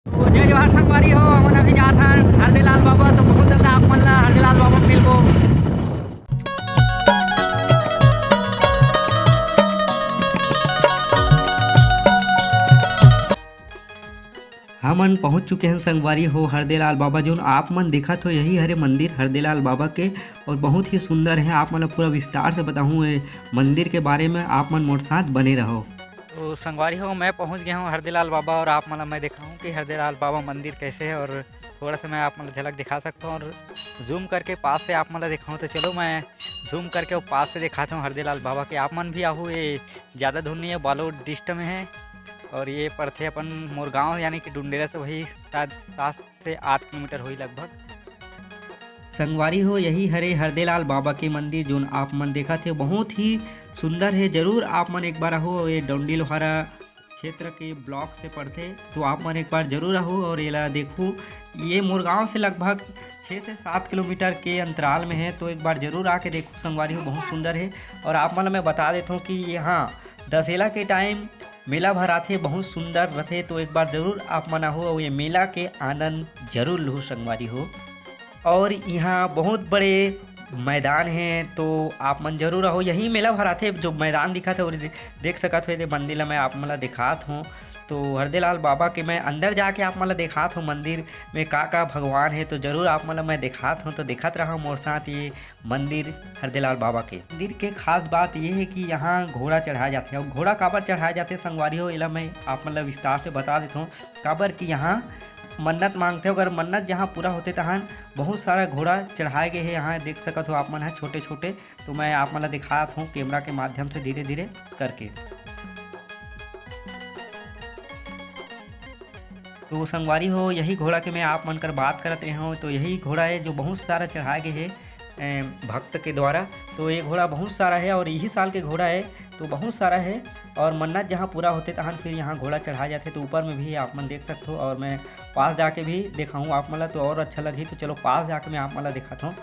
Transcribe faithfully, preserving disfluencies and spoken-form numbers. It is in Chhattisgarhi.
तो जय जोहार संगवारी हो, हमन अभी जात हन हरदेलाल बाबा, तो बहुत जल्द आप मन ला हरदेलाल बाबा मिलबो। हमन पहुंच चुके हैं संगवारी हो हरदेलाल बाबा, जोन आप मन दिखत हो यही हरे मंदिर हरदेलाल बाबा के, और बहुत ही सुंदर है। आप मन ला पूरा विस्तार से बताहूँ ये मंदिर के बारे में, आप मन मोर साथ बने रहो। तो संगवारी हो, मैं पहुंच गया हूँ हरदेलाल बाबा, और आप मन ला मैं दिखाऊँ कि हरदेलाल बाबा मंदिर कैसे है, और थोड़ा सा मैं आप मन ला झलक दिखा सकता हूँ, और जूम करके पास से आप मन ला दिखाऊँ। तो चलो, मैं जूम करके वो पास से दिखाता हूँ हरदेलाल बाबा के। आप मन भी आहू, ये ज़्यादा दूर नहीं है, बालोद डिस्ट में है, और ये पड़थे अपन मोर गाँव यानी कि डुंडेरा से वही शायद सात से आठ किलोमीटर होही लगभग। संगवारी हो, यही हरे हरदेलाल बाबा के मंदिर, जोन आप मन देखत हे, बहुत ही सुंदर है। जरूर आप मन एक बार आहो, ये डोंडी लोहारा क्षेत्र के ब्लॉक से पड़थे, तो आप मन एक बार जरूर आहो और एला देखो। ये मोर गांव से लगभग छः से सात किलोमीटर के अंतराल में है, तो एक बार जरूर आके देखो संगवारी हो, बहुत सुंदर है। और आप मन ला मैं बता देता हूँ कि यहाँ दशहरा के टाइम मेला भराथे, बहुत सुंदर रथे, तो एक बार जरूर आप मन आहो और ये मेला के आनंद जरूर लहो संगवारी हो। और यहाँ बहुत बड़े मैदान है, तो आप मन जरूर आहो। यही मेला भराथे, जो मैदान दिखत है, और दे-, देख सकत हो, ये मंदिर ला मैं आप मन ला दिखात हूँ। तो हरदेलाल बाबा के मैं अंदर जाके आप मन ला दिखात हूँ, मंदिर में का का भगवान है, तो जरूर आप मन ला मैं दिखात हूँ। तो दिखत रहा मोर साथ ये मंदिर हरदेलाल बाबा के। मंदिर के खास बात ये है कि यहाँ घोड़ा चढ़ाया जाथे। और घोड़ा काबर चढ़ाया जाथे संगवारी हो, एला मैं आप मन ला विस्तार से बता देता हूँ। काबर कि यहाँ मन्नत मांगथे, अगर मन्नत जहाँ पूरा होथे, तहाँ बहुत सारा घोड़ा चढ़ाए गए हैं। यहाँ देख सकत हो आप मन ह छोटे छोटे, तो मैं आप मन ला दिखात हूँ कैमरा के माध्यम से धीरे धीरे करके। तो संगवारी हो, यही घोड़ा के मैं आप मन कर बात करत रहे हूँ। तो यही घोड़ा है जो बहुत सारा चढ़ाए गए है, ए, भक्त के द्वारा। तो ये घोड़ा बहुत सारा है और यही साल के घोड़ा है, तो बहुत सारा है। और मन्नत जहाँ पूरा होथे, तहाँ फिर यहाँ घोड़ा चढ़ाए जाथे। तो ऊपर में भी आप मन देख सकते हो और मैं पास जाके भी दिखाऊँ आप मन ला, तो और अच्छा लगही। तो चलो, पास जाके मैं आप मन ला दिखाता हूँ।